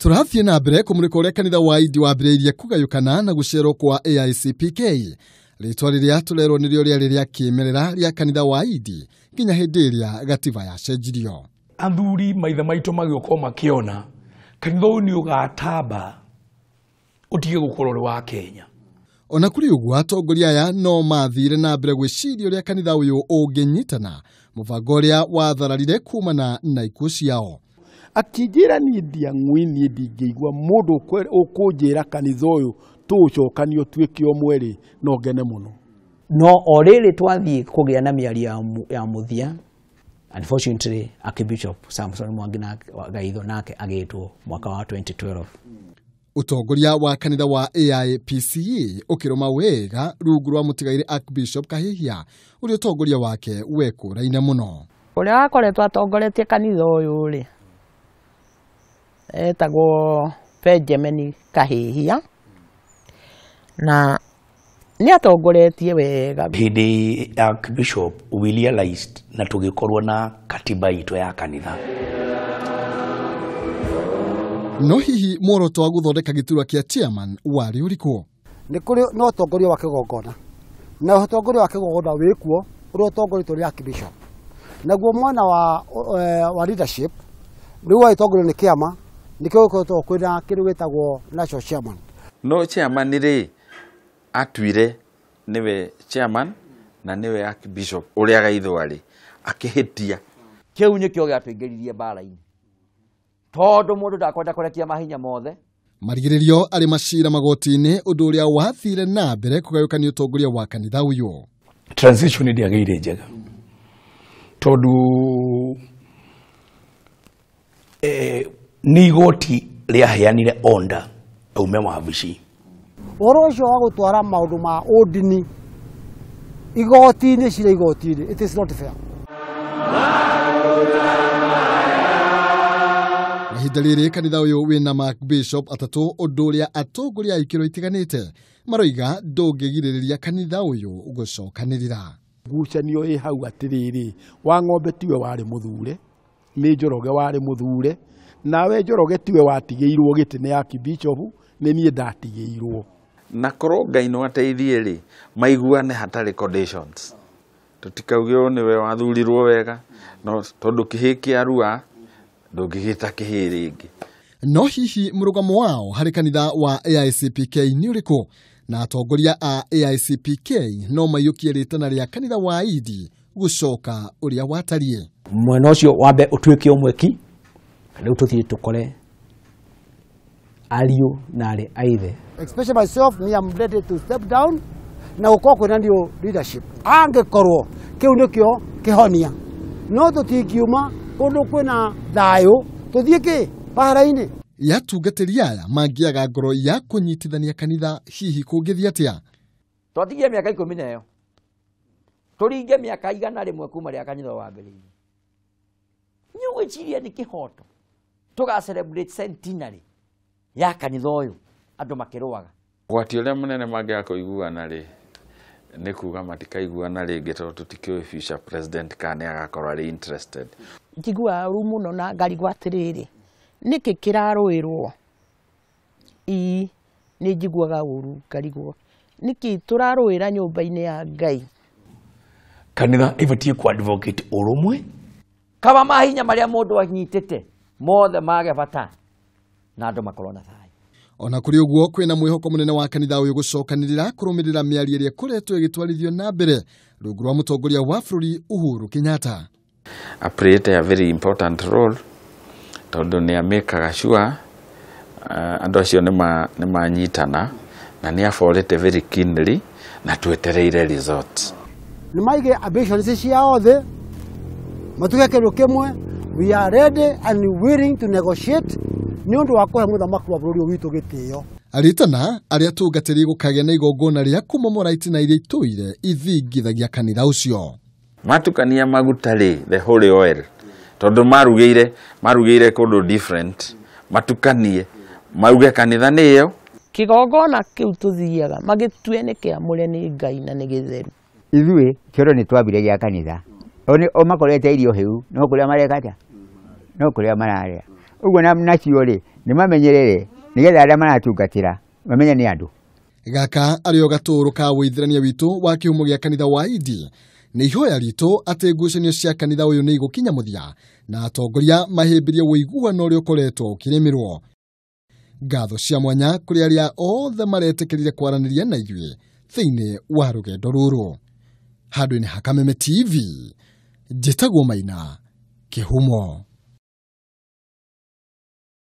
Tũrathiĩ na mbere kũmũrĩka ũrĩa kanitha wa Indi wambĩrĩirie kũgayũkana na gũcerwo kwa AICPK. Rĩtwa rĩrĩa tũrerwo nĩrĩo rĩarĩ rĩa kĩmerera rĩa kanitha wa Indi nginya hĩndĩ ĩrĩa gatiba yacenjirio. Athuri maithe maitũ magĩũka makĩona kanitha ũyũ nĩ ũgatamba ũtige gũkorwo ũrĩ wa Kenya. Ona kũrĩ ũguo atongoria aya no mathire na mbere gwĩciria ũrĩa kanitha ũyũ ũngĩnyitana, mũbango ũrĩa wathararire kumana na ikuũ ciao. Akĩnjĩra niĩ ndiang'ui, niĩ ndingĩigua mũndũ ũkũnjĩra kanitha ũyũ tũũcokanie ũtuĩke ũmwe rĩ, no ngene mũno. No o rĩrĩ twathiĩ kũgĩa na mĩario ya mũthia, unfortunately Archbishop Samson Mwangi na Gaitho nake agĩtwo mwaka wa 2012. Ũtongoria wa kanitha wa AIPCA ũkĩrũma wega rungu rwa mũtigairĩ Archbishop Kahihia ũrĩa ũtongoria wake wekũraine mũno. Ũrĩa wakoretwo atongoretie kanitha ũyũ rĩ, etagwo Benjamin Kahihia, na nĩ atongoretie wega. Hĩndĩ Archbishop we realized na tũgĩkorwo na katiba itũ ya kanitha. No hihi muoroto wa gũthondeka gĩturwa kĩa chairman warĩ ũrĩkũ? Nĩ kũrĩ na ũtongoria wa kĩgongona, na ũtongoria wa kĩgongona wĩkuo ũrĩa ũtongoretio nĩ Archbishop. Naguo mwena wa leadership nĩguo wagĩtongorio nĩ kĩama, nĩkĩo gũkoretwo kwĩna kĩndũ gĩtagwo national chairman. No chairman rĩ atuire nĩwe chairman na nĩwe Archbishop ũrĩa Gaitho arĩ akĩhĩtia. Kĩu nĩkĩo gĩatũingĩririe mbara-inĩ, tondũ mũndũ ndakwenda kũrekia mahinya mothe. Marigĩrĩrio arĩ macira magoti-inĩ, ũndũ ũrĩa wathire na mbere kũgayũkania ũtongoria wa kanitha ũyũ. Transition ndĩagĩire njega tondũ nĩ igoti rĩaheanire order aume wabici. Ũhoro ũcio wa gũtwara maũndũ ma ũndini igoti-inĩ, cira igoti-inĩ, it is not fair. Ihinda rĩrĩ kanitha ũyũ wĩna Archbishop atatũ, ũndũ ũrĩa atongoria a ikĩro itiganĩte maroiga ndũngĩgirĩrĩria kanitha ũyũ gũcokanĩrĩra. Ngucanio ĩ hau atĩrĩrĩ, wa ng'ombe tiwe warĩ mũthure, nĩ Njoroge warĩ mũthure, nawe Njoroge tiwe watigĩirwo gĩtĩ nĩ Archbishop, nĩ niĩ ndatigĩirwo. Na korwo Ngai no ateithie rĩ, maiguane hatarĩ conditions. Tũtikauge ũyũ nĩwe wathurirwo wega, no tondũ kĩhĩ kĩa rua ndũngĩgĩta kĩhĩ rĩngĩ. No hihi mũrũgamo wao harĩ kanitha wa AICPK nĩ ũrĩkũ? Na atongoria a AICPK no maiyũkie rĩtana rĩa kanitha wa Indi gũcoka ũrĩa watariĩ. Mwena ũcio wambe ũtuĩke ũmwe ki, rĩu tũthiĩ tũkore ariũ na arĩ a ithe. Especially myself, me, I'm ready to step down na gũkorwo kwĩna new leadership. Angĩkorwo kĩu nĩkĩo kĩhonia, no tũtingiuma kũndũ kwĩna thayũ tũthiĩ kĩ mbara-inĩ. Yatungatĩri aya mangĩaga ngoro ya kũnyitithania kanitha, hihi kũngĩthiĩ atĩa? Twatigie mĩaka 10 na ĩyo, tũringe mĩaka 100 kuma rĩrĩa kanitha wambĩrĩirie. Nĩ ũgwĩciria nĩ kĩhoto tũga celebrate centenary ya kanitha ũyũ andũ makĩrũaga? Ũgwati ũrĩa mũnene mangĩaga kũiguana rĩ, nĩ kuga matikaiguana rĩngĩ tondũ tũtikĩũĩ future president kana nĩ agakorwo arĩ interested. Njiguaga ũru mũno na ngarigwo atĩrĩrĩ, nĩkĩ kĩrarũĩrwo? Ii, nĩ njiguaga ũru ngarigwo nĩkĩ tũrarũĩra nyũmba-inĩ ya Ngai. Kanitha ĩbatiĩ ku advocate ũrũmwe. Kaba mahinya marĩa mũndũ anyitĩte mothe mage bata na andũ makorwo na thayũ. Ona kũrĩ ũguo kwĩna mwĩhoko mũnene wa kanitha ũyũ gũcokanĩrĩra kũrũmĩrĩra mĩario ĩrĩa ĩkoretwo ĩgĩtwarithio na mbere rungu rwa mũtongoria wa bũrũri Uhuru Kenyatta. A played a very important role tondũ nĩ amĩkaga sure andũ acio nĩ manyitana na nĩ aborete very keenly na twetereire results. Nĩ maige ambitions ciao thĩ, matuge kĩndũ kĩmwe, we are ready and willing to negotiate nĩ ũndũ wa kũhe mũthamaki wa bũrũri ũyũ witũ gĩtĩo. Aritana arĩa atungatĩri gũkagĩa na igongona rĩa kũmomora itina iria itũire ithingithagia kanitha ũcio. Matukania maguta rĩ, the holy oil, tondũ marugĩire kũndũ different, matukanie mauge kanitha nĩ ĩyo. Kĩgongona kĩu tũthiaga magĩtue nĩ kĩamũre nĩ Ngai na nĩ gĩtheru. Ithuĩ kĩoro nĩ twambire gĩa kanitha, o makorete irio hĩu, no kũrĩa mareka atĩa? No kũrĩa mararĩa. Ũguo nacio rĩ, Nĩ mamenyerere nĩgetha arĩa maratungatĩra mamenye nĩ andũ. Gaka arĩ o gatũũrũ ka wũithirania witũ wa kĩhumo gĩa kanitha wa Idi. Nĩ ihoya ritũ atĩ ngucanio cia kanitha ũyũ nĩ igũkinya mũthia na atongoria mahĩmbĩrie ũiguano ũrĩa ũkoretwo ũkĩrĩmĩrwo. Ngatho cia mwanya kũrĩ arĩa othe maretĩkĩrire kwaranĩria na ithuĩ thĩinĩ wa rũgendo rũrũ. Handũ-inĩ ha Kameme TV, njĩtagwo Maina Kĩhumo.